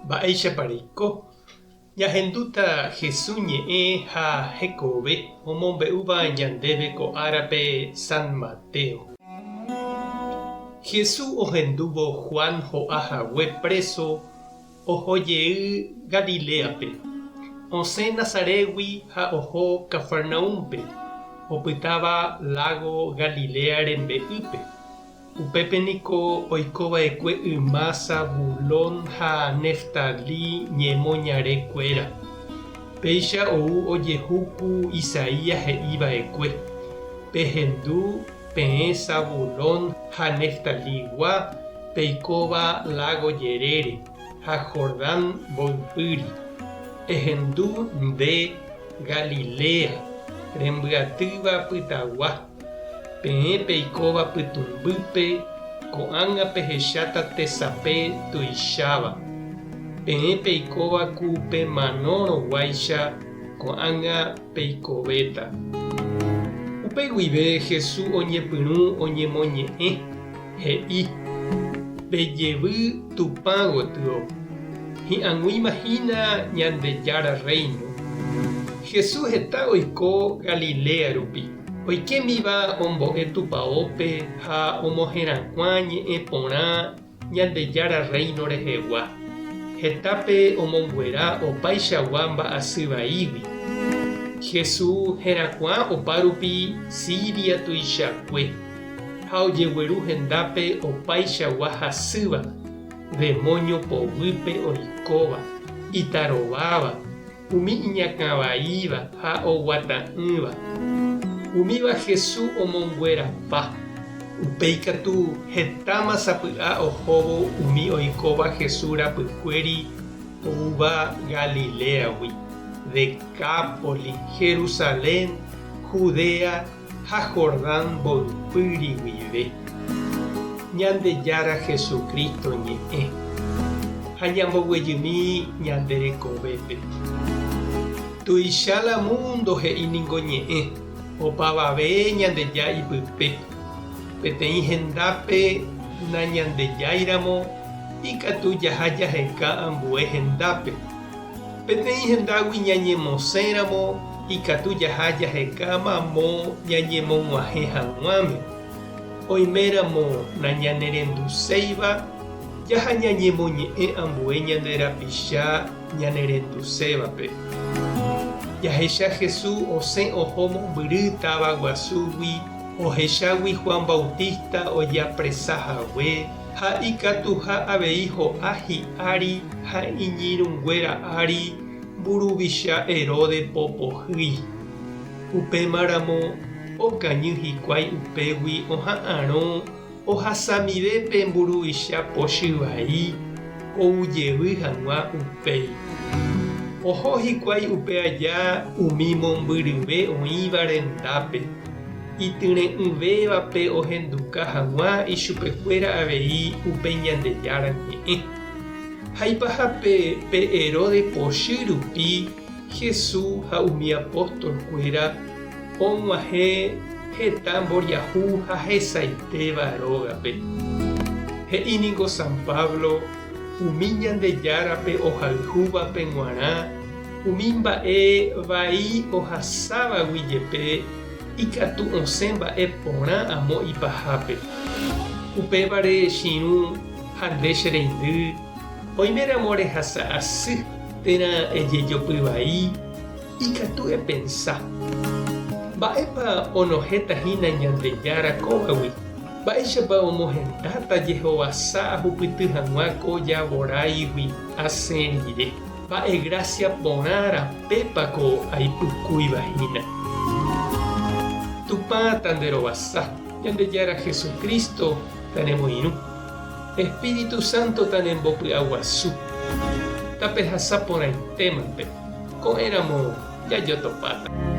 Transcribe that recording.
Mba'éichapa reiko? Ñahendúta Jesús ñe'ẽ ha hekove omombe'úva ñandéve ko árape San Mateo. Jesús ohendúvo Juan ho'a hague préso oho jey Galiléape. Osẽ Nazarégui ha oho Cafarnaúmpe, opytáva lágo Galilea rembe'ýpe. Upépe niko oiko va'ekue yma Zabulón ha Neftalí ñemoñare kuéra. Péicha ou ojehu ku Isaías he'i va'ekue, Pehendu peẽ Zabulón ha Neftalígua peikóva lágo jerére ha Jordán mboypýri. Ehendu nde, Galilea, rembyatýva pytagua. Peẽ peikóva pytũmbýpe, ko'ág̃a pehecháta tesape tuicháva. Peẽ peikóva ku pemanórõguáicha, ko'ág̃a peikovéta. Upe guive Jesús oñepyrũ oñemoñe'ẽ, he'i, Pejevy Tupã gotyo, hi'ag̃uíma hína Ñandejára Rréino. Jesús heta oiko Galilea rupi. Oikémiva ombo'e tupaópe ha omoherakuã ñe'ẽ porã Ñandejára Rréino rehegua. Hetápe omonguera opaichagua mba'asy vaígui. Jesús herakuã opárupi Siria tuichakue, ha ojegueru hendápe opaichagua hasýva, demóño poguýpe oikóva, itarováva, Umi iñakãvaíva ha oguata'ỹva. Umíva Jesús omonguerapa. Upéi katu hetáma sapy'a ohóvo umi oikóva Jesús rapykuéri oúva Galiléagui, Decápolis, Jerusalén, Judea ha Jordán mboypýri guive. Ñandejára Jesucristo ñe'ẽ, ha ñamboguejymi ñande rekovépe. Tuicha la mundo he'i ningo ñe'ẽ, opavave Ñandeja ipype. Peteĩ hendápe nañandejáiramo ikatu jaha jaheka ambue hendápe. Peteĩ hendágui ñañemosẽramo ikatu jaha jaheka mamo ñañemog̃uahẽ hag̃uáme. Oiméramo nañanerenduséiva, jaha ñañemoñe'ẽ ambue ñande rapicha ñanerendusévape. Jahecha Jesús osẽ oho mombyry táva guasúgui ohechágui Juan Bautista ojeapresa hague ha ikatuha avei ho'a hi'ári ha iñirũnguéra ári mburuvicha Herodes po pohýi. Upémaramo okañy hikuái upégui oha'arõ ohasamive pe mburuvicha pochy vai ou jevy hag̃ua upéi. Oho hikuái upe aja umi mombyryve oĩva rendápe. Ityre'ỹvévape ohenduka hag̃ua ichupekuéra avei upe Ñandejára ñe'ẽ. Ha ipahápe pe Herodes pochy rupi Jesús ha umi apóstolkuéra og̃uahẽ heta mboriahu ha hesaitéva rógape. He'i ningo San Pablo umi Ñandejárape ohayhúvape g̃uarã umi mba'e vai ohasávagui jepe Ikatu osẽ mba'e porã amo ipahápe. Upévare che irũ ha nde che reindy, oiméramo rehasa asy térã ejejopy vai, ikatu epensa, Mba'épa onohẽta hína Ñandejára kóvagui? Mba'éichapa omohendáta jehovasa ahupyty hag̃ua ko javoráigui asẽ rire? Mba'e grásia porã rapépa ko aipykúiva hína. Tupã tanderovasa, Ñandejára Jesucristo tanemoirũ, Espíritu Santo tanembopy'aguasu. Tapehasa porãitémante, ko'ẽramo jajotopáta.